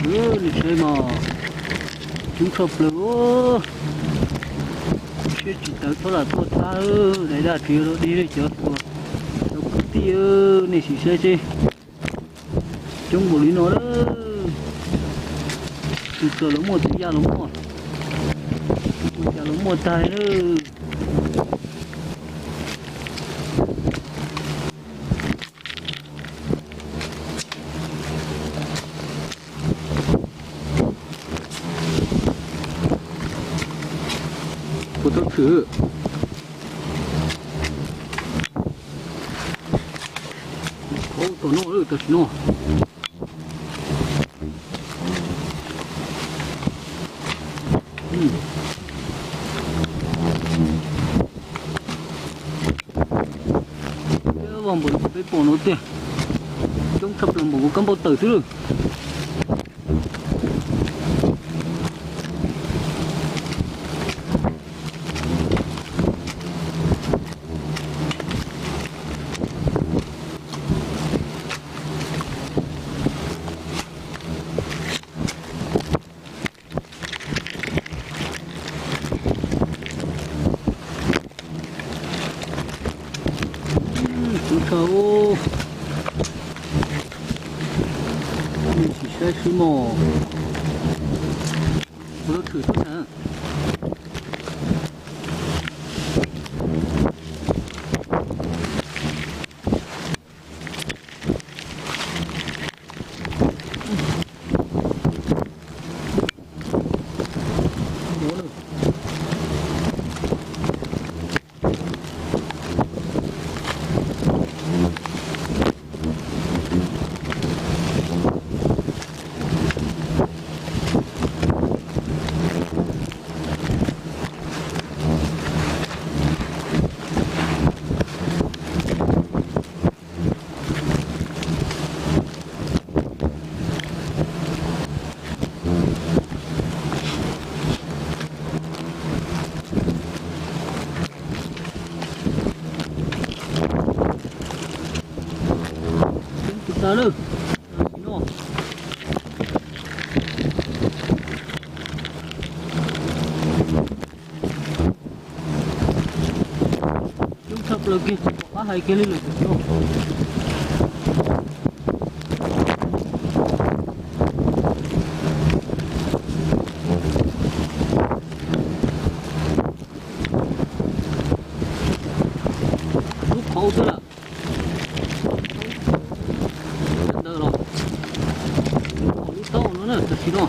Nej saib mas, coob tshaj plaws. Siab tsis tawv txhob lam tuaj thab, daim daj tsis yuav dog dig li cov, cov kwv tij, nej sim saib seb. Coob npaum li no lawm. Tus txawm los muaj, tus ya los muaj, ua cas los muaj tag lawm. Puas tau tshwm? Qhov tom no tam sim no. Vaj npaum li peb pom no tiag, coob tshaj plaws npaum nkaus kab npauj taws xwb lawm. Tub tshaj, nej sim saib xwb mog. Ua lub tshwm xwb na. Tsis tas lawm, tam sim no. Coob tshaj plaws kiag tsis pom qab hais kiag li lawm tam sim no. Lub qhov twg lawm? Ntawd los, lub taub no na tam sim no.